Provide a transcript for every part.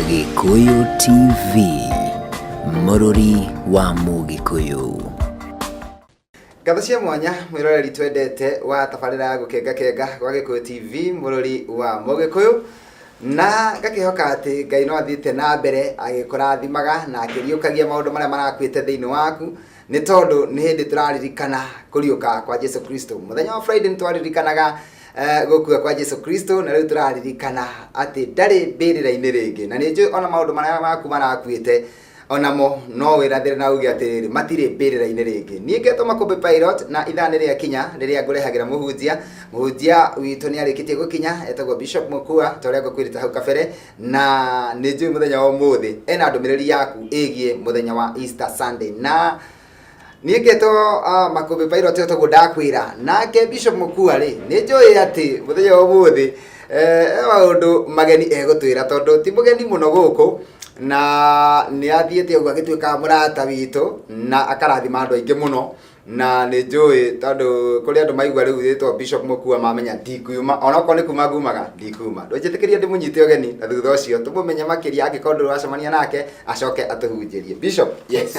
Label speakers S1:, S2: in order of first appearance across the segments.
S1: Gĩkũyũ TV, mũrũri wa Mũgĩkũyũ.
S2: Ngatho cia mwanya mwĩroreri twendete wa tabarĩra ya gũkenga kenga gwa Gĩkũyũ TV mũrũri wa Mũgĩkũyũ, na ngakĩhoka atĩ Ngai no athiĩte na mbere agĩkũrathimaga na akĩriũkagia maũndũ marĩa marakuĩte thĩinĩ waku, nĩ tondũ nĩ hĩndĩ tũraririkana kũriũka kwa Jesu Kristo. Mũthenya wa Friday nĩ twaririkanaga gũkua kwa Jesu Kristo, na rĩu tũraririkana atĩ ndarĩ mbĩrĩra-inĩ rĩngĩ, na nĩ njũĩ ona maũndũ marĩa maku marakuĩte onamo no wĩrathĩre na uge atĩrĩrĩ, matirĩ mbĩrĩra-inĩ rĩngĩ. Niĩ ngetwo Makũmbĩ Pilot, na ithaa nĩ rĩakinya rĩrĩa ngũrehagĩra mũhunjia. Mũhunjia witũ nĩ arĩkĩtie gũkinya, etagwo Bishop Mokua, ta ũrĩa ngũkwĩrĩte hau kabere, na nĩ njũĩ mũthenya wa ũmũthĩ ena ndũmĩrĩri yaku ĩgiĩ mũthenya wa Easter Sunday. Na niĩ ngetwo Makũmbĩ Pilot, o toguo ndakwĩra. Nake Bishop Mokua rĩ, nĩ njũĩ atĩ mũthenya wa ũmũthĩ e maũndũ mageni egũtwĩra, tondũ ti mũgeni mũno gũkũ, na nĩ athiĩte ũguo agĩtuĩka mũrata witũ na akarathima andũ aingĩ mũno. Na nĩ njũĩ tondũ kũrĩ andũ maigua rĩu rĩtwa Bishop Mokua mamenya ndikuuma, onokorwo nĩ kuma ngumaga ndikuuma. Ndũnjĩtĩkĩrie ndĩmũnyite ũgeni, na thutha ũcio tũmũmenye makĩria, angĩkorwo ndũrĩ wacemania nake acoke atũhunjĩrie. Bishop.
S3: Yes.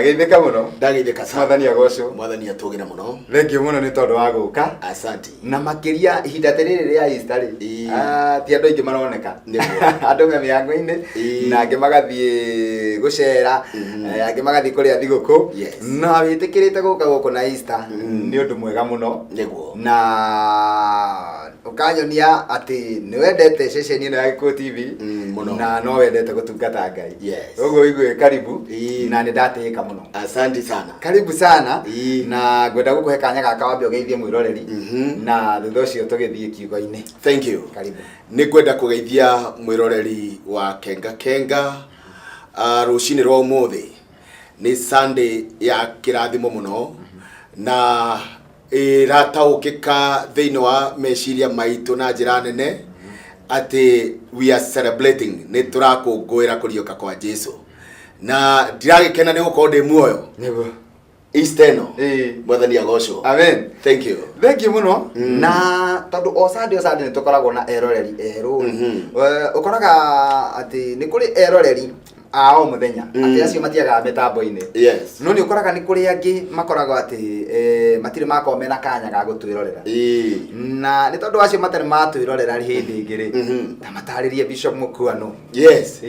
S2: Geithĩka mũno.
S3: Ndageithĩka sana.
S2: Mwathani agocwo.
S3: Mwathani atũgĩre mũno.
S2: Thengiũ mũno nĩ tondũ wa gũka.
S3: Asante.
S2: Na makĩria ihinda ta rĩrĩ rĩa Easter rĩ, ti andũ aingĩ maroneka. Andũ me mĩhango-inĩ, na angĩ magathiĩ gũcera, angĩ magathiĩ kũrĩa thigũkũ. Na wĩtĩkĩrĩte gũka gũkũ na Easter, nĩ ũndũ mwega mũno. Na ũkanyonia atĩ nĩ wendete ceceni ĩno ya Gĩkũyũ TV,
S3: Mũno.
S2: na no wendete gũtungata Ngai. Ũguo ũigue karibu, na nĩ ndatĩĩka mũno.
S3: Asante sana.
S2: Karibu sana. Na ngwenda gũkũhe kanya gaka wambe ũgeithie mwĩroreri, na thutha ũcio tũgĩthiĩ kiugo-inĩ.
S3: Thank you.
S2: Karibu.
S3: Nĩ ngwenda kũgeithia mwĩroreri wa Kenga Kenga rũcinĩ rwa ũmũthĩ. Nĩ Sunday ya kĩrathimo mũno, na ĩrataũkĩka thĩinĩ wa meciria maitũ na njĩra nene atĩ we are celebrating, nĩ tũrakũngũĩra kũriũka kwa Jesu. Na ndiragĩkena nĩ gũkorwo ndĩ muoyo. Easter ĩno. Mwathani agocwo.
S2: Amen.
S3: Thank you.
S2: Thank you mũno. Na tondũ o Sunday o Sunday nĩ tũkoragwo na eroreri erũ, ũkoraga atĩ nĩ kũrĩ eroreri a o mũthenya, atĩ acio matiagaga mĩtambo-inĩ. No nĩ ũkoraga nĩ kũrĩ angĩ makoragwo atĩ matirĩ makorwo mena kanya ga gũtwĩrorera. Na nĩ tondũ acio matarĩ matwĩrorera hĩndĩ ĩngĩ rĩ, ta matarĩrie Bishop Mokua nũ.
S3: Yes.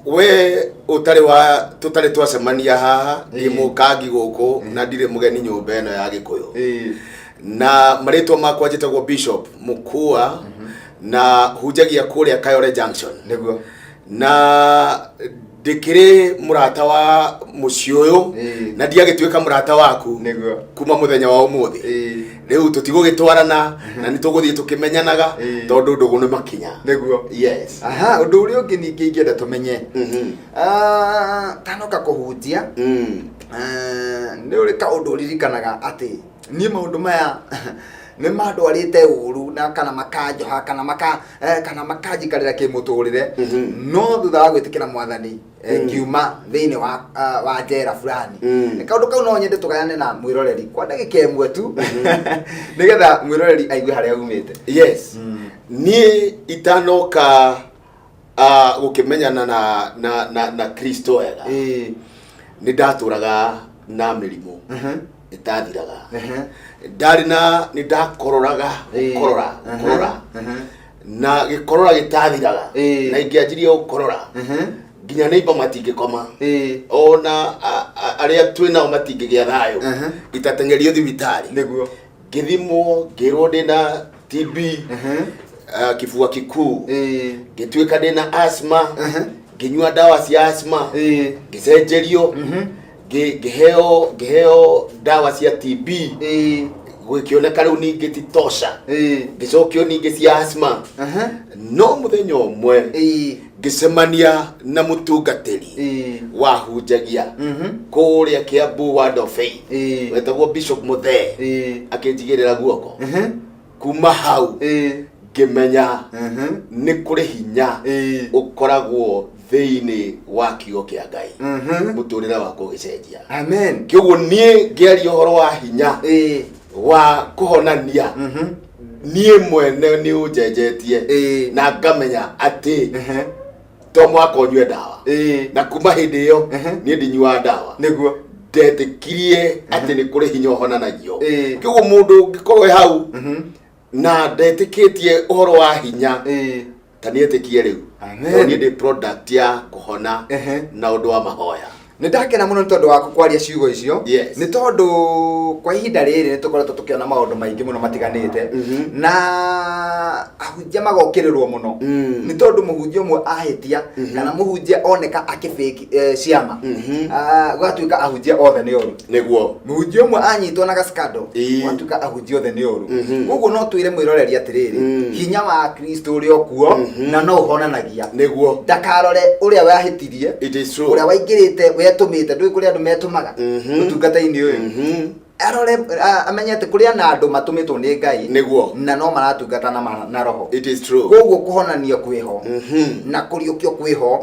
S3: We ũtarĩ wa tũtarĩ twacemania haha, ndĩ mũkangi gũkũ na ndirĩ mũgeni nyũmba ĩno ya Gĩkũyũ. Na marĩtwa makwa njĩtagwo Bishop Mokua, na hunjagia kũrĩa Kayole Junction. Na ndĩkĩrĩ mũrata wa mũciĩ ũyũ, na ndiagĩtuĩka mũrata waku kuma mũthenya wa ũmũthĩ. Rĩu tũtigũgĩtwarana na nĩ tũgũthiĩ tũkĩmenyanaga, tondũ ndũgũ nĩ makinya. Yes.
S2: Aha, ũndũ ũrĩa ũngĩ ningĩ ingĩenda tũmenye, tanoka kũhunjia, nĩ ũrĩ kaũndũ ũririkanaga atĩ niĩ maũndũ maya nĩ mandwarĩte ũru, na kana makanjoha, kana maka kana makanjikarĩra kĩmũtũrĩre, no thutha wa gwĩtĩkĩra Mwathani, ngiuma thĩinĩ wa njera fulani. Kaũndũ kau no nyende tũgayane na mwĩroreri kwa ndagĩka ĩmwe tu, nĩgetha mwĩroreri aigue harĩa umĩte.
S3: Yes. Niĩ itanoka gũkĩmenyana na Kristo wega, nĩ ndatũraga na mĩrimũ ĩtathiraga. Ndarĩ na nĩ ndakororaga, gũkorora, gũkorora, na gĩkorora gĩtathiraga, na ingĩanjirie gũkorora nginya neighbor matingĩkoma, ona arĩa twĩ nao matingĩgĩa thayũ itateng'erio thibitarĩ. Ngĩthimwo ngĩrwo ndĩna TB, kifua kikuu, ngĩtuĩka ndĩna asthma, ngĩnyua ndawa cia asthma, ngĩcenjerio, ngĩheo ndawa cia TB, gũkĩoneka rĩu ningĩ ti tosha, ngĩcokio ningĩ cia asthma. No mũthenya ũmwe ngĩcemania na mũtungatĩri wahunjagia kũrĩa Kiambu Word of Faith, wetagwo Bishop Muthee, akĩnjigĩrĩra guoko. Kuma hau ngĩmenya nĩ kũrĩ hinya ũkoragwo thĩinĩ wa kiugo kĩa Ngai, mũtũrĩre wakwa ũgĩcenjia.
S2: Amen.
S3: Kĩoguo niĩ ngĩaria ũhoro wa hinya wa kũhonania. Niĩ mwene nĩ ũnjenjetie na ngamenya atĩ to mwaka ũnyue ndawa. Na kuma hĩndĩ ĩyo niĩ ndinyuaga ndawa. Ndetĩkirie atĩ nĩ kũrĩ hinya ũhonanagio. Kĩguo mũndũ ũngĩkorwo e hau na ndetĩkĩtie ũhoro wa hinya, ta nĩetĩkie rĩu.
S2: Amen.
S3: Tondũ niĩ ndĩ product ya kũhona na ũndũ wa mahoya.
S2: Nĩ ndakena mũno nĩ tondũ waku kwaria ciugo icio. Nĩ tondũ kwa ihinda rĩrĩ nĩ tũkoretwo tũkĩona maũndũ maingĩ mũno matiganĩte, na ahunjia magokĩrĩrwo mũno, nĩ tondũ mũhunjia ũmwe ahĩtia kana mũhunjia oneka akĩfake ciama, gũgatuĩka ahunjia othe nĩ oru. Mũhunjia ũmwe anyitwo na gaskando, gũgatuĩka ahunjia othe nĩ oru. Koguo no twĩre mwĩroreri atĩrĩrĩ, hinya wa Kristo ũrĩ o kuo na no ũhonanagia. Ndakarore ũrĩa wahĩtirie,
S3: It is true.
S2: Ũrĩa waingĩrĩte wetũmĩte, ndũĩ kũrĩ andũ metũmaga ũtungata-inĩ ũyũ. Arore amenye atĩ kũrĩ na andũ matũmĩtwo nĩ Ngai na no maratungata na roho.
S3: It is true.
S2: Koguo kũhonanio kwĩho na kũriũkio kwĩho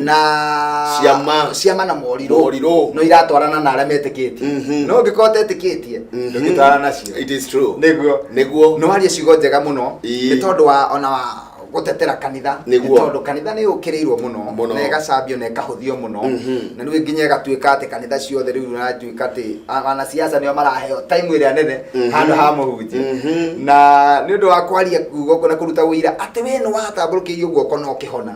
S2: na
S3: Ciama.
S2: ciama na morirũ
S3: Morirũ.
S2: no iratwarana na arĩa metĩkĩtie. No ũngĩkorwo ũtetĩkĩtie, ndũngĩtwarana nacio.
S3: It is true.
S2: Nĩguo. Nĩ waria ciugo njega mũno, nĩ tondũ wa ona wa gũtetera kanitha. Nĩ tondũ kanitha nĩ yũkĩrĩirwo mũno
S3: Mũno.
S2: na ĩgacambio na ĩkahũthio mũno, na rĩu nginya ĩgatuĩka atĩ kanitha ciothe rĩu ĩratuĩka atĩ wanasiasa nĩo maraheo time ĩrĩa nene handũ ha mũhunjia. Na nĩ ũndũ wa kwaria kuuga ũguo na kũruta ũira atĩ we nĩ watambũrũkĩirio guoko na ũkĩhona,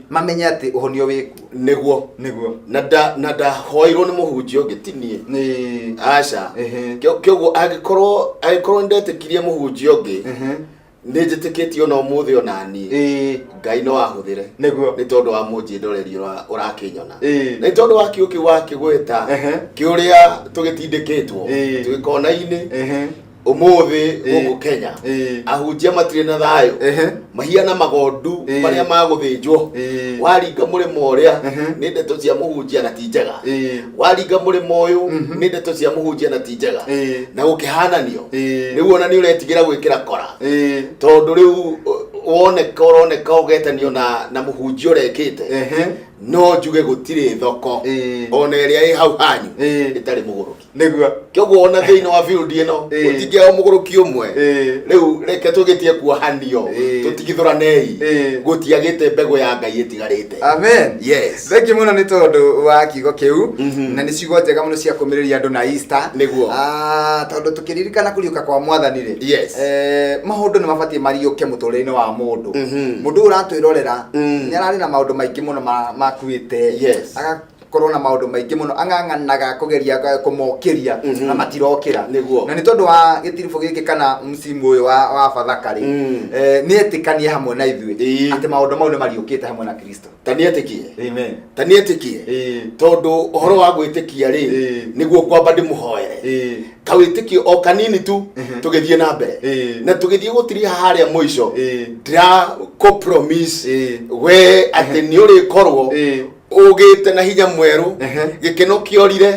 S2: mamenye atĩ ũhonio wĩkuo. Nĩguo.
S3: Na ndahoirwo nĩ mũhunjia ũngĩ, ti niĩ. Aca. Kĩoguo angĩkorwo nĩndetĩkirie mũhunjia ũngĩ, nĩ njĩtĩkĩtie ona ũmũthĩ ona niĩ Ngai no ahũthĩre, nĩ tondũ wa mũnjĩndoreri ũrakĩnyona, na nĩ tondũ wa kiugo kĩu wakĩgweta, kĩũrĩa tũgĩtindĩkĩtwo tũgĩkona-inĩ ũmũthĩ gũkũ Kenya. Ahunjia matirĩ na thayũ, mahiana magondu marĩa magũthĩnjwo. Waringa mũrĩmo ũrĩa, nĩ ndeto cia mũhunjia na ti njega. Waringa mũrĩmo ũyũ, nĩ ndeto cia mũhunjia na ti njega. Na gũkĩhananio, rĩu ona nĩ ũretigĩra gwĩkĩra kora, tondũ rĩu woneka ũroneka ũgetanio na mũhunjia ũrekĩte. No njuge gũtirĩ thoko ona ĩrĩa ĩ hau hanyu ĩtarĩ mũgũrũki. Kĩoguo ona thĩinĩ wa field ĩno gũtingĩaga mũgũrũki ũmwe. Rĩu reke tũgĩtie kuohanio, tũtigithũranei, gũtiagĩte mbegũ ya Ngai ĩtigarĩte.
S2: Amen.
S3: Yes.
S2: Thank you mũno nĩ tondũ wa kiugo kĩu, na nĩ ciugo njega mũno cia kũmĩrĩria andũ na Easter. Tondũ tũkĩririkana kũriũka kwa mwathani rĩ, maũndũ nĩ mabatiĩ mariũke mũtũrĩre-inĩ wa mũndũ. Mũndũ ũyũ ũratwĩrorera nĩ ararĩ na maũndũ maingĩ mũno makuĩte, agakorwo na maũndũ maingĩ mũno ang'ang'anaga kũgeria kũmokĩria na matirokĩra. Na nĩ tondũ wa gĩtiribũ gĩkĩ kana msimu ũyũ wa Bathaka rĩ, nĩ etĩkanie hamwe na ithuĩ atĩ maũndũ mau nĩ mariũkĩte hamwe na Kristo.
S3: Ta nĩetĩkie.
S2: Amen.
S3: Ta nĩetĩkie, tondũ ũhoro wa gwĩtĩkia rĩ, nĩguo ngwamba ndĩmũhoere kawĩtĩkio o kanini tu, tũgĩthiĩ na mbere na tũgĩthiĩ gũtiriha harĩa mũico. Ndĩra kũ promise we atĩ nĩ ũrĩkorwo ũgĩte na hinya mwerũ. Gĩkeno kĩorire,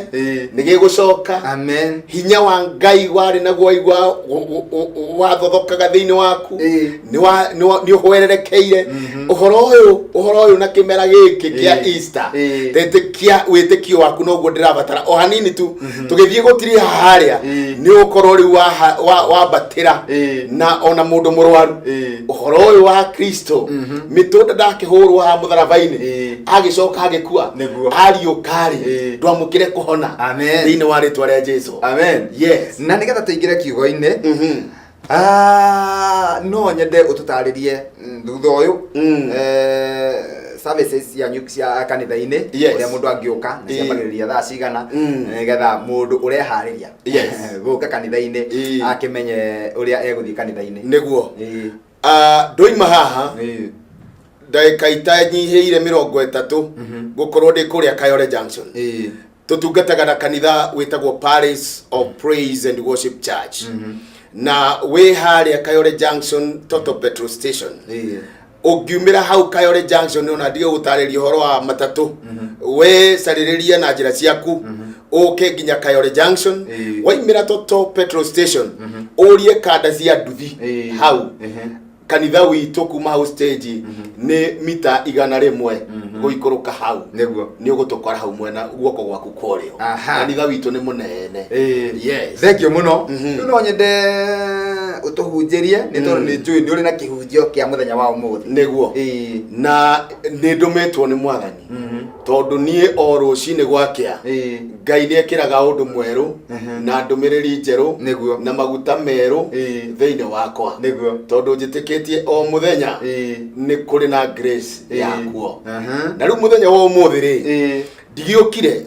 S3: nĩ gĩgũcoka.
S2: Amen.
S3: Hinya wa Ngai warĩ naguo waigua wathothokaga thĩinĩ waku, nĩ ũhwererekeire ũhoro ũyũ na kĩmera gĩkĩ kĩa Easter. Tetĩkia wĩtĩkio waku noguo ndĩrabatara o hanini tu, tũgĩthiĩ gũtiriha harĩa, nĩ ũkorwo rĩu wambatĩra na ona mũndũ mũrwaru, ũhoro ũyũ wa Kristo, mĩtũnda ndakĩhũrwo haha mũtharaba-inĩ, agĩcoka agĩkua, ariũka-rĩ, ndwamũkĩre kũhona
S2: Amen.
S3: Thĩinĩ wa rĩtwa rĩa Jesu.
S2: Amen.
S3: Yes.
S2: Na nĩgetha tũingĩre kiugo-inĩ, no nyende ũtũtarĩrie, thutha ũyũ, services cianyu cia kanitha-inĩ, ũrĩa mũndũ angĩũka na ciambagĩrĩria thaa cigana, nĩgetha mũndũ ũreharĩria gũka kanitha-inĩ akĩmenye ũrĩa egũthiĩ kanitha-inĩ.
S3: Ndoima haha, ndagĩka itanyihĩire 30 gũkorwo ndĩ kũrĩa Kayole Junction. Tũtungataga na kanitha wĩtagwo Palace of Praise and Worship Church, na wĩ harĩa Kayole Junction, Total Petrol Station. Ũngiumĩra hau Kayole Junction, ona ndige gũtarĩria ũhoro wa matatũ, we carĩrĩria na njĩra ciaku ũke nginya Kayole Junction. Waimĩra Total Petrol Station, ũrie kanda cia nduthi hau. Kanitha witũ kuma hau stage nĩ mita 100 gũikũrũka hau. Nĩ ũgũtũkora hau mwena guoko gwaku kwa ũrĩo. Kanitha witũ nĩ mũnene. Yes.
S2: Thank you mũno. Rĩu no nyende Ũtũhunjĩrie nĩ tondũ nĩ njũĩ nĩ ũrĩ na kĩhunjio kĩa mũthenya wa ũmũthĩ.
S3: Nĩguo. Na nĩ ndũmĩtwo nĩ Mwathani, tondũ niĩ o rũcinĩ gwakĩa, Ngai nĩ ekĩraga ũndũ mwerũ na ndũmĩrĩri njerũ na maguta merũ thĩinĩ wakwa, tondũ njĩtĩkĩtie o mũthenya nĩ kũrĩ na grace yakuo. Na rĩu mũthenya wa ũmũthĩ rĩ, ndigĩũkire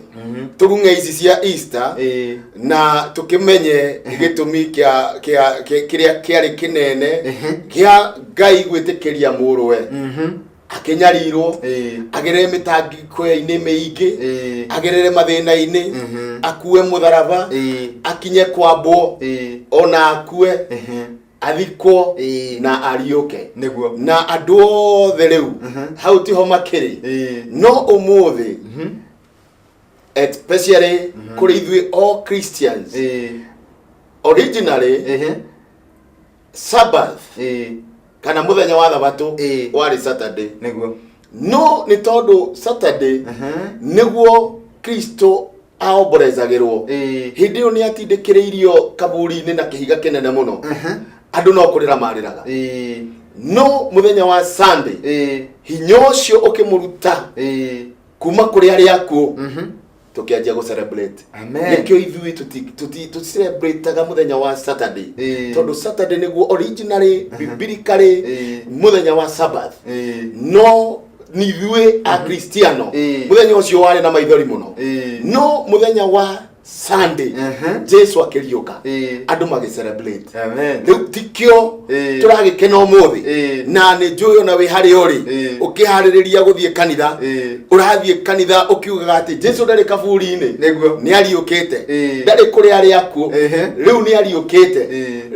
S3: tũrung'e ici cia Easter na tũkĩmenye gĩtũmi kĩa kĩa kĩrĩa kĩarĩ kĩnene kĩa Ngai gwĩtĩkĩria mũrũwe akĩnyarirwo, agerere mĩtangĩko-inĩ mĩingĩ, agerere mathĩna-inĩ, akue mũtharaba, akinye kwambwo, ona akue, athikwo na ariũke. Na andũ othe rĩu hau tiho makĩrĩ. No ũmũthĩ, especially kũrĩ ithuĩ all Christians, originally Sabbath kana mũthenya wa thabatũ warĩ Saturday. No nĩ tondũ Saturday nĩguo Kristo aomborezagĩrwo, hĩndĩ ĩyo nĩ atindĩkĩrĩirio kaburi-inĩ na kĩhiga kĩnene mũno, andũ no kũrĩra marĩraga. No mũthenya wa Sunday, hinya ũcio ũkĩmũruta kuma kũrĩ arĩa akuũ, tũkĩanjia gũ celebrate.
S2: Amen.
S3: Nĩkĩo ithuĩ tũcelebrataga mũthenya wa Saturday, tondũ Saturday nĩguo originally, biblically, mũthenya wa Sabbath. No nĩ ithuĩ Akristiano, mũthenya ũcio warĩ na maithori mũno. No mũthenya wa Sunday, Jesu akĩriũka, andũ magĩ celebrate.
S2: Amen.
S3: Rĩu tikĩo tũragĩkena ũmũthĩ. Na nĩ njũĩ ona wĩ harĩa ũrĩ, ũkĩharĩrĩria gũthiĩ kanitha, ũrathiĩ kanitha ũkiugaga atĩ Jesu ndarĩ kaburi-inĩ, nĩ ariũkĩte. Ndarĩ kũrĩ arĩa akuũ. Rĩu nĩ ariũkĩte.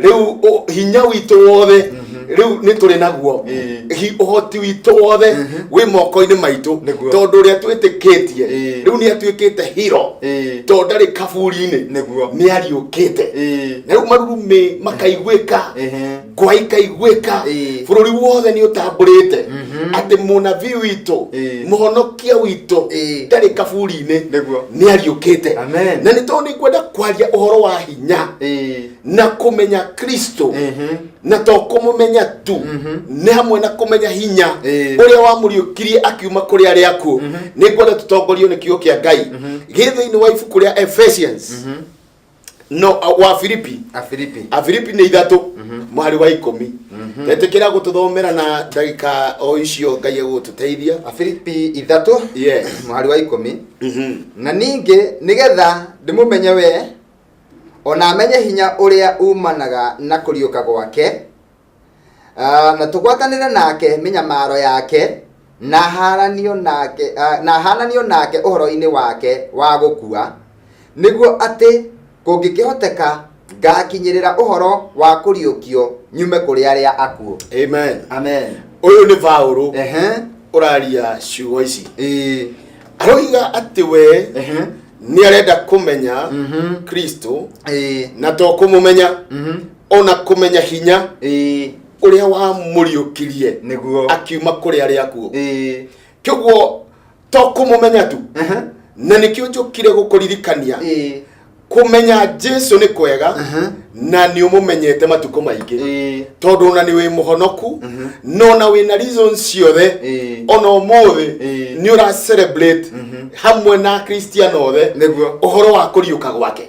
S3: Rĩu hinya witũ wothe rĩu nĩ tũrĩ naguo. Ũhoti witũ wothe wĩ moko-inĩ maitũ, tondũ ũrĩa twĩtĩkĩtie rĩu nĩ atuĩkĩte hero, tondũ ndarĩ kaburi-inĩ, nĩ ariũkĩte. Na rĩu marurumĩ makaiguĩka, ngwa ikaiguĩka, bũrũri wothe nĩ ũtambũrĩte atĩ mũnabii witũ, mũhonokia witũ, ndarĩ kaburi-inĩ, nĩ ariũkĩte.
S2: Amen.
S3: Na nĩ tondũ nĩ ngwenda kwaria ũhoro wa hinya na kũmenya Kristo, na to kũmũmenya tu, nĩ hamwe na kũmenya hinya ũrĩa wamũriũkirie akiuma kũrĩ arĩa akuũ. Nĩ ngwenda tũtongorio nĩ kiugo kĩa Ngai gĩ thĩinĩ wa ibuku rĩa Ephesians, no wa Filipi.
S2: Afilipi.
S3: Afilipi nĩ 3 mũhari wa 10. Etĩkĩra gũtũthomera na ndagĩka o icio Ngai egũtũteithia.
S2: Afilipi 3, mũhari wa 10. Na ningĩ nĩgetha ndĩmũmenye we, ona menye hinya ũrĩa umanaga na kũriũka gwake, na tũgwatanĩre nake mĩnyamaro yake, na haranio nake, na hananio nake ũhoro-inĩ wake wa gũkua, nĩguo atĩ kũngĩkĩhoteka ngakinyĩrĩra ũhoro wa kũriũkio nyume kũrĩ arĩa akuũ.
S3: Amen.
S2: Amen.
S3: Ũyũ nĩ Paũlũ ũraria ciugo ici. Aroiga atĩ we nĩ arenda kũmenya Kristo, na to kũmũmenya, ona kũmenya hinya ũrĩa wamũriũkirie akiuma kũrĩ arĩa akuũ. Kĩguo to kũmũmenya tu, na nĩkĩo njũkire gũkũririkania, kũmenya Jesu nĩ kwega, na nĩ ũmũmenyete matukũ maingĩ, tondũ ona nĩ wĩ mũhonoku, no na wĩna reasons ciothe. Ona ũmũthĩ nĩ ũra celebrate hamwe na Akristiano othe ũhoro wa kũriũka gwake.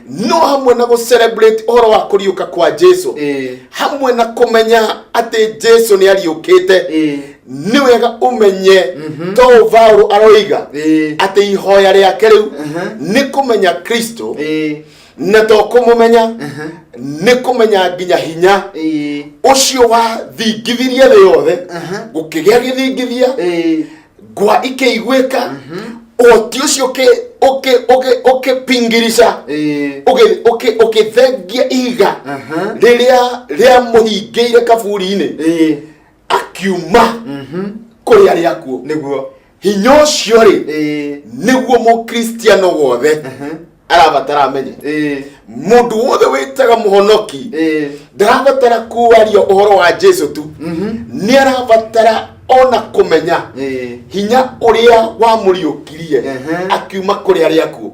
S3: No hamwe na gũ celebrate ũhoro wa kũriũka kwa Jesu, hamwe na kũmenya atĩ Jesu nĩ ariũkĩte, nĩ wega ũmenye to Paulo aroiga atĩ ihoya rĩake rĩu nĩ kũmenya Kristo, na to kũmũmenya, nĩ kũmenya nginya hinya ũcio wathingithirie thĩ yothe, gũkĩgĩa gĩthingithia, ngwa ikĩiguĩka, ũhoti ũcio ũkĩpingirica, ũkĩthengia ihiga rĩrĩa rĩamũhingĩire kaburi-inĩ, akiuma kũrĩ arĩa akuũ. Hinya ũcio rĩ, nĩguo mũkristiano wothe arabatara amenye. Mũndũ wothe wĩtaga mũhonoki ndarabatara kuaria ũhoro wa Jesu tu, nĩ arabatara Ona kũmenya hinya ũrĩa wamũriũkirie akiuma kũrĩ arĩa akuũ.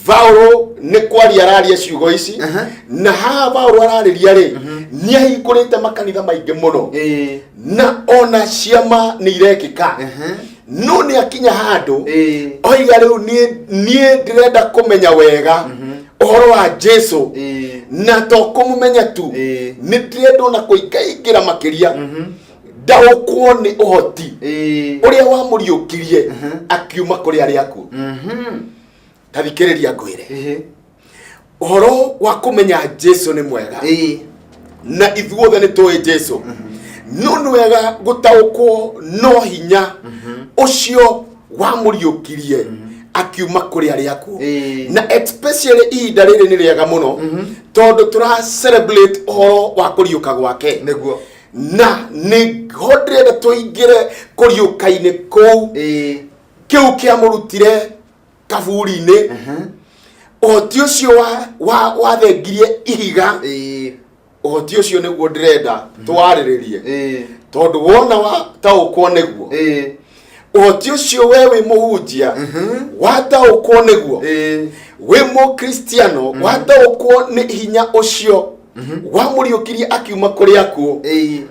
S3: Paulo nĩ kwaria araria ciugo ici, na haha Paulo ararĩria rĩ, nĩ ahingũrĩte makanitha maingĩ mũno, na ona ciama nĩ irekĩka, no nĩ akinya handũ oiga rĩu niĩ ndĩrenda kũmenya wega ũhoro wa Jesu, na to kũmũmenya tu, nĩ ndĩrenda ona kũingaingĩra makĩria, ndaũkwo nĩ ũhoti ũrĩa wamũriũkirie akiuma kũrĩ arĩa akuũ. Ta thikĩrĩria ngwĩre, ũhoro wa kũmenya Jesu nĩ mwega, na ithuothe nĩ tũĩ Jesu, no nĩ wega gũtaũkwo no hinya ũcio wamũriũkirie akiuma kũrĩ arĩa akuũ. Na especially ihinda rĩrĩ nĩ rĩega mũno, tondũ tũra celebrate ũhoro wa kũriũka gwake. Na nĩ ho ndĩrenda tũingĩre kũriũka-inĩ kũu, kĩu kĩamũrutire kaburi-inĩ, ũhoti ũcio wathengirie ihiga. Ũhoti ũcio nĩguo ndĩrenda twarĩrĩrie, tondũ wona wataũkwo nĩguo ũhoti ũcio, we wĩ mũhunjia wataũkwo nĩguo, wĩ mũkristiano wataũkwo nĩ hinya ũcio wamũriũkirie akiuma kũrĩ akuũ,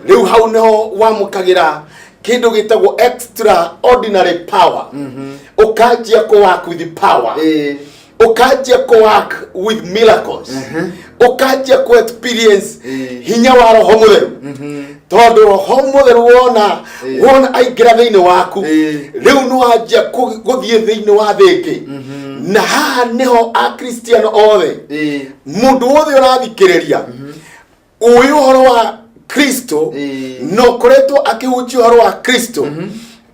S3: rĩu hau nĩho wamũkagĩra kĩndũ gĩtagwo extraordinary power, ũkanjia kũ work with power, ũkanjia kũ work with miracles, ũkanjia kũ experience hinya wa Roho Mũtheru, tondũ Roho Mũtheru wona aingĩra thĩinĩ waku, rĩu nĩ wanjia gũthiĩ thĩinĩ wa thĩ ĩngĩ. Na haha nĩho Akristiano othe, mũndũ wothe ũrathikĩrĩria ũĩ ũhoro wa Kristo na ũkoretwo akĩhunjia ũhoro wa Kristo,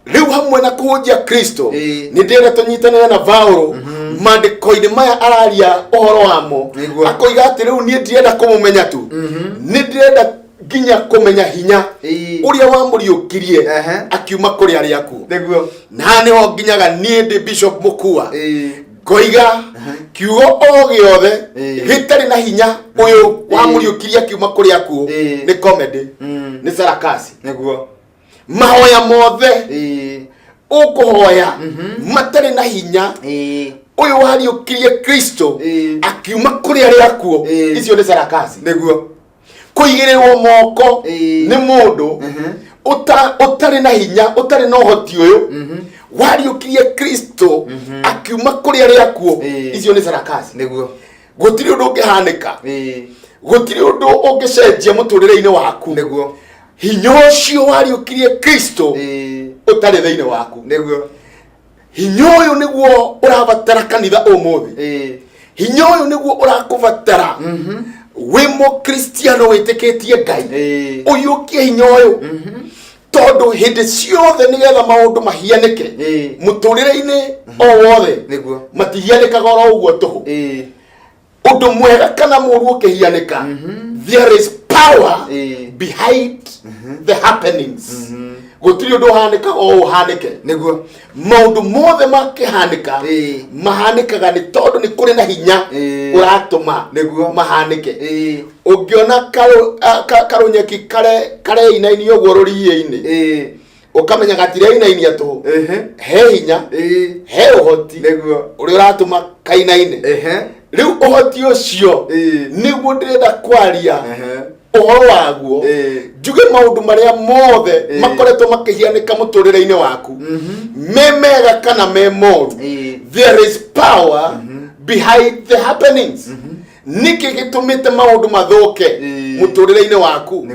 S3: rĩu hamwe na kũhunjia Kristo, nĩ ndĩrenda tũnyitanĩre na Paulo maandĩko-inĩ maya araria ũhoro wamo. Akoiga atĩ rĩu niĩ ndirenda kũmũmenya tu, nĩ ndĩrenda nginya kũmenya hinya ũrĩa wamũriũkirie akiuma kũrĩ arĩa akuũ. Na haha nĩho nginyaga niĩ ndĩ Bishop Mũkua ngoiga kiugo o gĩothe gĩtarĩ na hinya ũyũ wamũriũkirie akiuma kũrĩ akuũ nĩ comedy, nĩ sarakasi. Mahoya mothe ũkũhoya matarĩ na hinya ũyũ wariũkirie Kristo akiuma kũrĩ arĩa akuũ, icio nĩ sarakasi. Kũigĩrĩrwo moko nĩ mũndũ ũtarĩ na hinya, ũtarĩ na ũhoti ũyũ wariũkirie Kristo akiuma kũrĩ arĩa akuũ, icio nĩ sarakasi. Gũtirĩ ũndũ ũngĩhanĩka, gũtirĩ ũndũ ũngĩcenjia mũtũrĩre-inĩ waku hinya ũcio wariũkirie Kristo ũtarĩ thĩinĩ waku. Hinya ũyũ nĩguo ũrabatara kanitha ũmũthĩ. Hinya ũyũ nĩguo ũrakũbatara wĩ mũkristiano wĩtĩkĩtie Ngai. Ũiyũkie hinya ũyũ, tondũ hĩndĩ ciothe nĩgetha maũndũ mahianĩke mũtũrĩre-inĩ o wothe, matihianĩkaga oro ũguo tũhũ. Ũndũ mwega kana mũũru ũkĩhianĩka, there is power behind the happenings. Gũtirĩ ũndũ ũhanĩkaga o ũhanĩke. Maũndũ mothe makĩhanĩka, mahanĩkaga nĩ tondũ nĩ kũrĩ na hinya ũratũma mahanĩke. Ũngĩona karũnyeki kareinainio ũguo rũriĩ-inĩ, ũkamenya gatireinainia tũhũ. He hinya, he ũhoti ũrĩa ũratũma kainaine. Rĩu ũhoti ũcio nĩguo ndĩrenda kwaria ũhoro waguo, njuge maũndũ marĩa mothe makoretwo makĩhianĩka mũtũrĩre-inĩ waku, me mega kana me moru, there is power behind the happenings. Nĩkĩ gĩtũmĩte maũndũ mathũke mũtũrĩre-inĩ waku?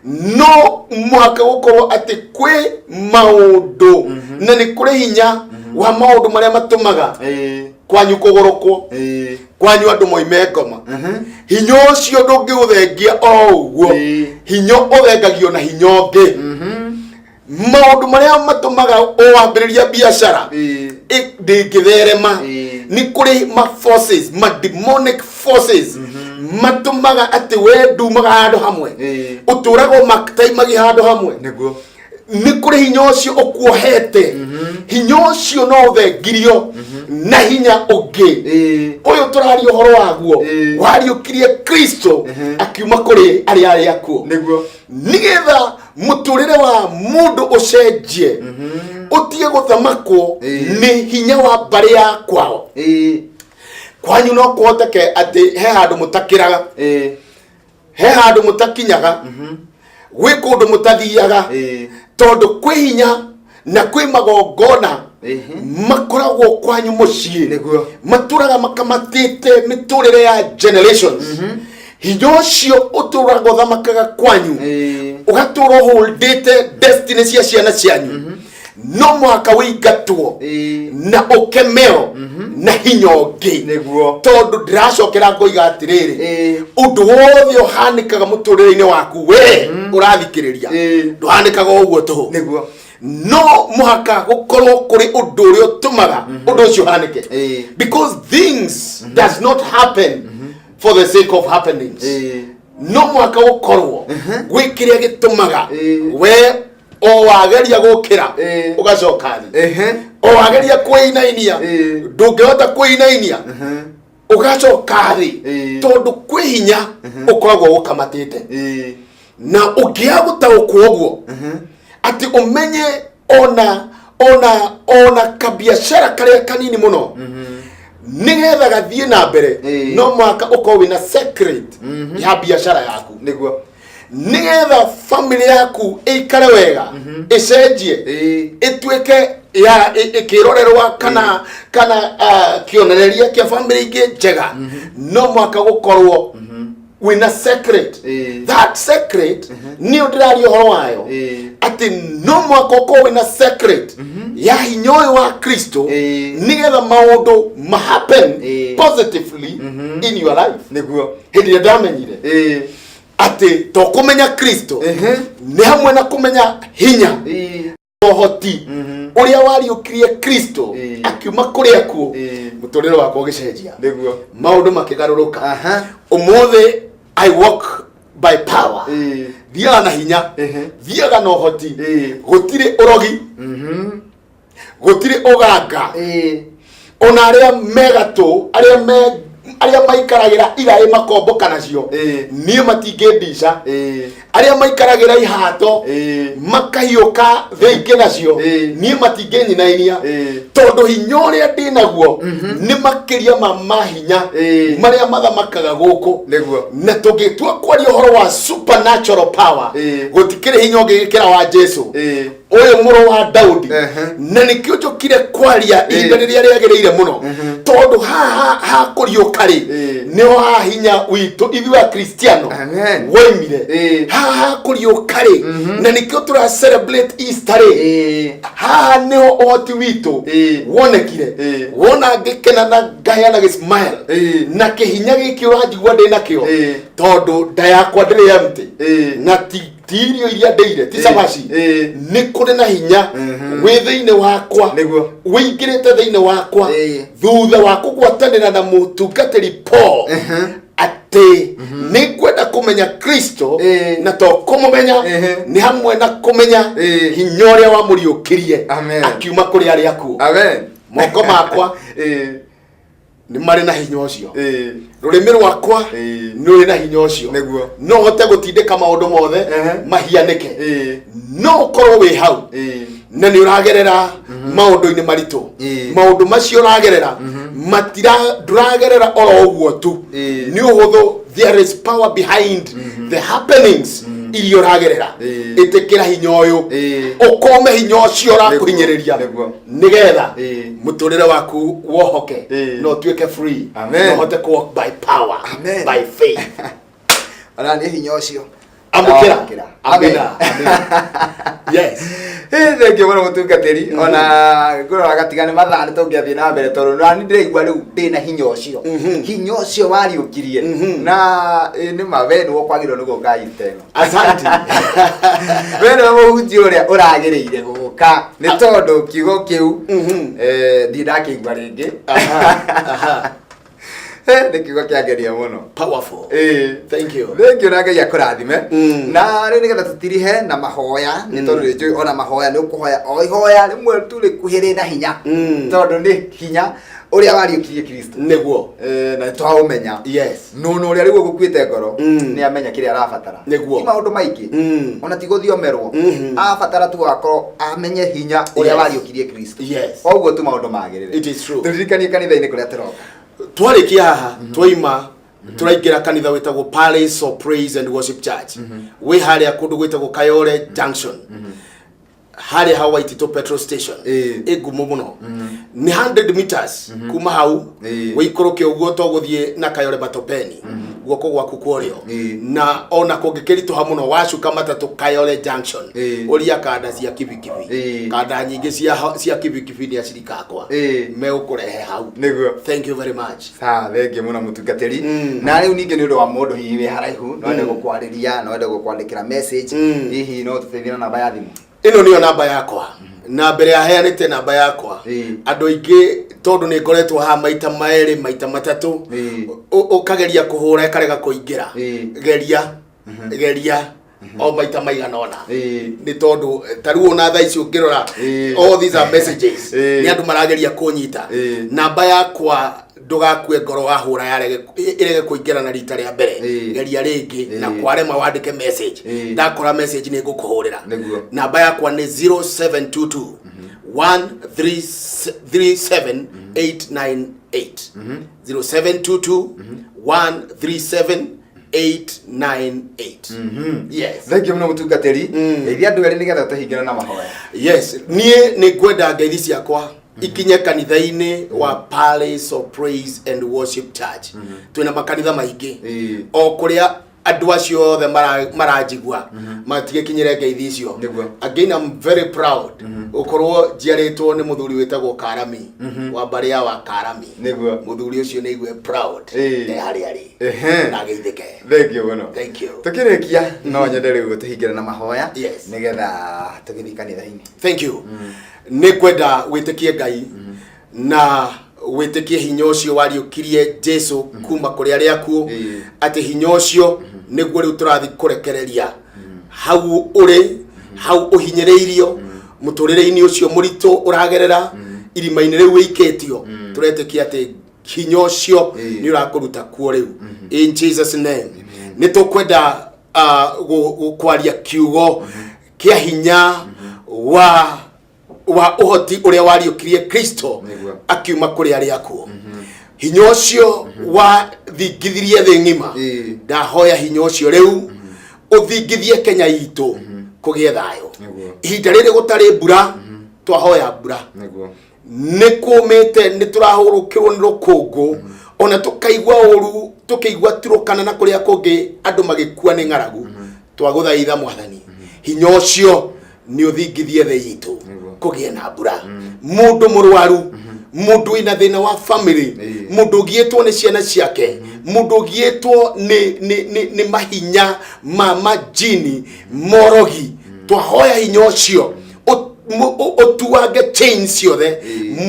S3: No mũhaka gũkorwo atĩ kwĩ maũndũ na nĩ kũrĩ hinya wa maũndũ marĩa matũmaga kwanyu kũgũrũkwo, kwanyu andũ moime ngoma. Hinya ũcio ndũngĩũthengia o ũguo. Hinya ũthengagio na hinya ũngĩ. Maũndũ marĩa matũmaga ũwambĩrĩria biacara ndĩngĩtherema, nĩ kũrĩ ma forces, ma demonic forces matũmaga atĩ we ndumaga handũ hamwe, ũtũraga ũmaktaimagi handũ hamwe. Nĩ kũrĩ hinya ũcio ũkuohete. Hinya ũcio no ũthengirio na hinya ũngĩ, ũyũ tũraria ũhoro waguo, wariũkirie Kristo akiuma kũrĩ arĩa akuũ, nĩgetha Mũtũrĩre wa mũndũ ũcenjie, ũtige gũthamakwo nĩ hinya wa mbarĩ ya kwao. Kwanyu no kũhoteke atĩ he handũ mũtakĩraga, he handũ mũtakinyaga, gwĩ kũndũ mũtathiaga, tondũ kwĩ hinya na kwĩ magongona makoragwo kwanyu mũciĩ. Matũraga makamatĩte mĩtũrĩre ya generations. Hinya ũcio ũtũraga ũthamakaga kwanyu, ũgatũra ũhũndĩte destiny cia ciana cianyu, no mũhaka wĩingatwo na ũkemeo na hinya ũngĩ. Tondũ ndĩracokera ngoiga atĩrĩrĩ, ũndũ wothe ũhanĩkaga mũtũrĩre-inĩ waku we ũrathikĩrĩria, ndũhanĩkaga o ũguo tũhũ. No mũhaka gũkorwo kũrĩ ũndũ ũrĩa ũtũmaga ũndũ ũcio ũhanĩke, because things does not happen for the sake of happenings. No mũhaka gũkorwo gwĩ kĩrĩa gĩtũmaga we o wageria gũkĩra, ũgacoka thĩ. O wageria kwĩinainia, ndũngĩhota kwĩinainia, ũgacoka thĩ, tondũ kwĩ hinya ũkoragwo ũkamatĩte. Na ũngĩaga gũtaũkwo ũguo, atĩ ũmenye ona kabiacara karĩa kanini mũno, nĩgetha gathiĩ na mbere, no mũhaka ũkorwo wĩna secret ya biacara yaku. Nĩgetha family yaku ĩikare wega, ĩcenjie, ĩtuĩke ya ĩkĩrorerwa kana kĩonereria kĩa family ingĩ njega, no mũhaka gũkorwo wĩna secret. That secret nĩyo ndĩraria ũhoro wayo, atĩ no mũhaka ũkorwo wĩna secret ya hinya ũyũ wa Kristo, nĩgetha maũndũ mahappen positively in your life. Hĩndĩ ĩrĩa ndamenyire atĩ to kũmenya Kristo nĩ hamwe na kũmenya hinya, ũhoti ũrĩa wariũkirie Kristo akiuma kũrĩa kuo, mũtũrĩre wakwa ũgĩcenjia, maũndũ makĩgarũrũka. Ũmũthĩ I walk by power. Thiaga na hinya, thiaga na ũhoti. Gũtirĩ ũrogi, gũtirĩ ũganga. Ona arĩa megatũ, arĩa me arĩa maikaragĩra iraĩ makomboka nacio, niĩ matingĩndica. Arĩa maikaragĩra ihato makahiũka thĩ ingĩ nacio, niĩ matingĩnyinainia, tondũ hinya ũrĩa ndĩ naguo nĩ makĩria ma mahinya marĩa mathamakaga gũkũ. Na tũngĩtua kwaria ũhoro wa supernatural power, gũtikĩrĩ hinya ũngĩgĩkĩra wa Jesu ũyũ mũrũ wa Daudi. Na nĩkĩo njũkire kwaria ihinda rĩrĩa rĩagĩrĩire mũno, tondũ haha hakũriũka rĩ, nĩho haha hinya witũ ithuĩ Akristiano woimire. Haha hakũriũka rĩ, na nĩkĩo tũra celebrate Easter rĩ, haha nĩho ũhoti witũ wonekire. Wona ngĩkena na ngaheana gĩ smile na kĩhinya gĩkĩ ũranjigua ndĩ nakĩo, tondũ nda yakwa ndĩrĩ empty, na ti irio iria ndĩire, ti cabaci. Nĩ kũrĩ na hinya wĩ thĩinĩ wakwa, wĩingĩrĩte thĩinĩ wakwa thutha wa kũgwatanĩra na mũtungatĩri Paul, atĩ nĩ ngwenda kũmenya Kristo, na to kũmũmenya, nĩ hamwe na kũmenya hinya ũrĩa wamũriũkirie akiuma kũrĩ arĩa akuũ. Moko makwa nĩ marĩ na hinya ũcio, rũrĩmĩ rwakwa nĩ rũrĩ na hinya ũcio. No hote gũtindĩka maũndũ mothe mahianĩke. No ũkorwo wĩ hau na nĩ ũragerera maũndũ-inĩ maritũ, maũndũ macio ũragerera matira, ndũragerera oro ũguo tu nĩ ũhũthũ. There is power behind the happenings iria ũragerera. Ĩtĩkĩra hinya ũyũ, ũkome hinya ũcio ũrakũhinyĩrĩria, nĩgetha mũtũrĩre waku wohoke na ũtuĩke free, na ũhote ku walk by power, by faith.
S2: Ona nĩ hinya ũcio.
S3: Amũkĩra.
S2: Amũkĩra.
S3: Amina. Amina. Yes.
S2: Thank you mũno, mũtungatĩri. Ona ngũrora gatiga nĩ mathaa, nĩ tũngĩathiĩ na mbere, tondũ nani ndĩraigua rĩu ndĩna hinya ũcio, hinya ũcio wariũkirie. Na nĩ ma we nĩwe kwagĩrĩirwo nĩ gũka ita ĩno.
S3: Asante.
S2: We nĩwe mũhunjia ũrĩa ũragĩrĩire gũka, nĩ tondũ kiugo kĩu ndirĩ ndakĩigua rĩngĩ.
S3: Aha, aha.
S2: Nĩ kiugo kĩangeria mũno.
S3: Powerful.
S2: Ĩĩ.
S3: Thank you.
S2: Thank you na Ngai akũrathime. Na rĩu nĩgetha tũtirihe na mahoya, nĩ tondũ nĩ njũĩ ona mahoya nĩ ũkũhoya o ihoya rĩmwe tu rĩkuhĩ rĩna hinya. Tondũ nĩ hinya ũrĩa wariũkirie Kristo.
S3: Nĩguo.
S2: Na nĩtwaũmenya.
S3: Yes.
S2: No no ũrĩa rĩu ũgũkuĩte ngoro nĩ amenya kĩrĩa arabatara.
S3: Nĩguo.
S2: Ti maũndũ maingĩ. Ona ti gũthiomerwo. Abatara tu akorwo amenye hinya ũrĩa wariũkirie Kristo.
S3: Yes.
S2: Koguo tu maũndũ magĩrĩre.
S3: It is true.
S2: Tũririkanie kanitha-inĩ kũrĩa tũroka.
S3: Twarĩkia haha twaima tũraingĩra kanitha wĩtagwo Palace of Praise and Worship Church, wĩ harĩa kũndũ gwĩtagwo Kayole Junction, harĩa ha Waititũ petrol station. Ĩ ngumo mũno, nĩ 100 meters kuma hau. Wĩikũrũke ũguo to gũthiĩ na Kayole Matopeni, guoko gwaku kwa ũrĩo. Na ona kũngĩkĩritũha mũno, wacuka matatũ Kayole Junction, ũria kanda cia kibikibi. Kanda nyingĩ cia kibikibi nĩ acirika akwa megũkũrehe hau.
S2: Nĩguo.
S3: Thank you very much.
S2: Sawa, thengiũ mũno mũtungatĩri. Na rĩu ningĩ nĩ ũndũ wa mũndũ hihi wĩ haraihu, no ende gũkwarĩria, no ende gũkwandĩkĩra message, hihi no tũteithie na namba ya thimũ?
S3: Ĩno nĩyo namba yakwa, na mbere ya heanĩte namba yakwa, andũ aingĩ, tondũ nĩ ngoretwo haha maita 2, maita 3, ũkageria kũhũra ĩkarega kũingĩra. Geria, geria o maita maigana ũna, nĩ tondũ ta rĩu ona thaa ici ũngĩrora, all these are messages, nĩ andũ marageria kũnyita. Namba yakwa, ndũgakue ngoro wahũra yarege ĩrege kũingĩra na rita rĩa mbere. Geria rĩngĩ, na kwarema wandĩke message. Ndakora message nĩ ngũkũhũrĩra. Namba yakwa nĩ 0722 137 898, 0722 137 898. Yes.
S2: Thengiũ mũno mũtungatĩri. Geithia andũ erĩ nĩgetha tũhingĩre na mahoya.
S3: Yes, niĩ nĩ ngwenda ngeithi ciakwa ikinye kanitha-inĩ wa Palace of Praise and Worship Church. Twĩna makanitha maingĩ. O kũrĩa andũ acio othe maranjigua matigĩkinyĩre ngeithi icio. Again, I'm very proud gũkorwo njiarĩtwo nĩ mũthuri wĩtagwo Karami, wa mbarĩ ya wa Karami. Mũthuri ũcio nĩ igue proud e harĩa arĩ na ageithĩke.
S2: Thengiũ mũno.
S3: Thank you.
S2: Tũkĩrĩkia, no nyende rĩu tũhingĩre na mahoya nĩgetha tũgĩthiĩ kanitha-inĩ.
S3: Thank you. Nĩ ngwenda wĩtĩkie Ngai na wĩtĩkie hinya ũcio wariũkirie Jesu kuma kũrĩ arĩa akuũ, atĩ hinya ũcio nĩguo rĩu tũrathiĩ kũrekereria hau ũrĩ, hau ũhinyĩrĩirio mũtũrĩre-inĩ ũcio mũritũ ũragerera, irima-inĩ rĩu wĩikĩtio. Tũretĩkia atĩ hinya ũcio nĩ ũrakũruta kuo rĩu, in Jesus name. Nĩ tũkwenda kwaria kiugo kĩa hinya wa ũhoti ũrĩa wariũkirie Kristo akiuma kũrĩ arĩa akuũ, hinya ũcio wathingithirie thĩ ng'ima. Ndahoya hinya ũcio rĩu ũthingithie Kenya itũ, kũgĩe thayũ. Ihinda rĩrĩ gũtarĩ mbura, twahoya mbura. Nĩ kũmĩte, nĩ tũrahũrũkĩrwo nĩ rũkũngũ, ona tũkaigua ũru tũkĩigua Turũkana na kũrĩa kũngĩ andũ magĩkua nĩ ng'aragu. Twagũthaitha Mwathani, hinya ũcio nĩ ũthingithie thĩ itũ, kũgĩe na mbura. Mũndũ mũrwaru, mũndũ wĩna thĩna wa family, mũndũ ũgiĩtwo nĩ ciana ciake, mũndũ ũgiĩtwo nĩ mahinya ma majini morogi, twahoya hinya ũcio ũtuange chain ciothe.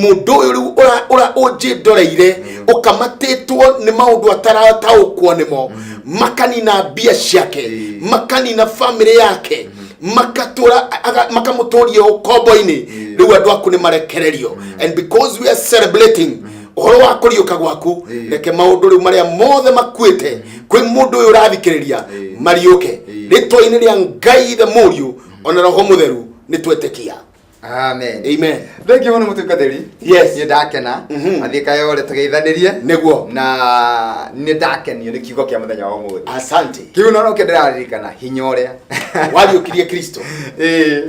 S3: Mũndũ ũyũ rĩu ũra ũnjĩndoreire, ũkamatĩtwo nĩ maũndũ atarataũkwo nĩmo, makanina mbia ciake, makanina family yake, makatũra makamũtũria ũkombo-inĩ, rĩu andũ aku nĩ marekererio. And because we are celebrating ũhoro wa kũriũka gwaku, reke maũndũ rĩu marĩa mothe makuĩte kwĩ mũndũ ũyũ ũrathikĩrĩria mariũke, rĩtwa-inĩ rĩa Ngai Ithe, Mũriũ ona Roho Mũtheru, nĩ twetĩkia.
S2: Amen.
S3: Amen.
S2: Thank you mũno mũtungatĩri.
S3: Yes.
S2: Nĩ ndakena. Athiĩ Kayore tũgeithanĩrie. Na nĩ ndakenio nĩ kiugo kĩa mũthenya wa ũmũthĩ.
S3: Asante.
S2: Kiu no nokĩo ndĩraririkana hinya ũrĩa
S3: wariũkirie Kristo.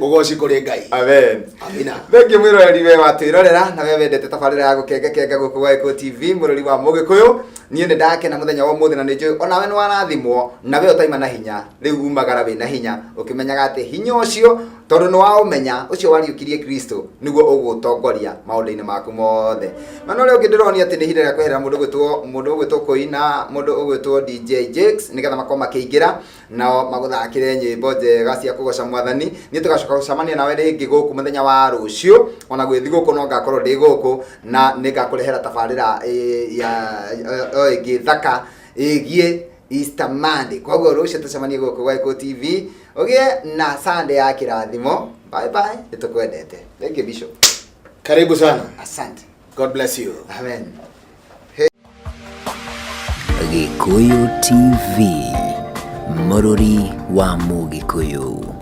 S3: Ũgoci kũrĩ Ngai.
S2: Amen.
S3: Amina.
S2: Thank you mwĩroreri we watwĩrorera na we wendete tabarĩra ya gũkenga kenga gũkũ gwa Gĩkũyũ TV, mũrori wa Mũgĩkũyũ. Niĩ nĩ ndakena mũthenya wa ũmũthĩ na nĩ njũĩ onawe nĩ warathimwo, na we ũtaima na hinya rĩu umagara wĩna hinya ũkĩmenyaga atĩ hinya ũcio Tondũ nĩ waũmenya ũcio wariũkirie Kristo nĩguo ũgũtongoria maũndũ-inĩ maku mothe. Mwena ũrĩa ũngĩ ndĩronia atĩ nĩ ihinda rĩa kweherera mũndũ ũgwĩtwo mũndũ ũgwĩtwo Kũina, mũndũ ũgwĩtwo DJ Jakes, nĩgetha makorwo makĩingĩra nao magũthakĩre nyĩmbo njega cia kũgoca Mwathani. Niĩ tũgacoka gũcemania nawe rĩngĩ gũkũ mũthenya wa rũciũ, ona gwĩ thigũkũ no ngakorwo ndĩ gũkũ na nĩ ngakũrehera tabarĩra ya o ĩngĩ thaka ĩgiĩ Easter Monday. Koguo rũciũ tũcemanie gũkũ gwa Gĩkũyũ TV, ũgĩe na Sunday ya kĩrathimo. Bye bye, nĩ tũkwendete. Thank you, Bishop.
S3: Karibu sana.
S2: Asante.
S3: God bless you.
S2: Amen.
S1: Gĩkũyũ TV, mũrũri wa Mũgĩkũyũ.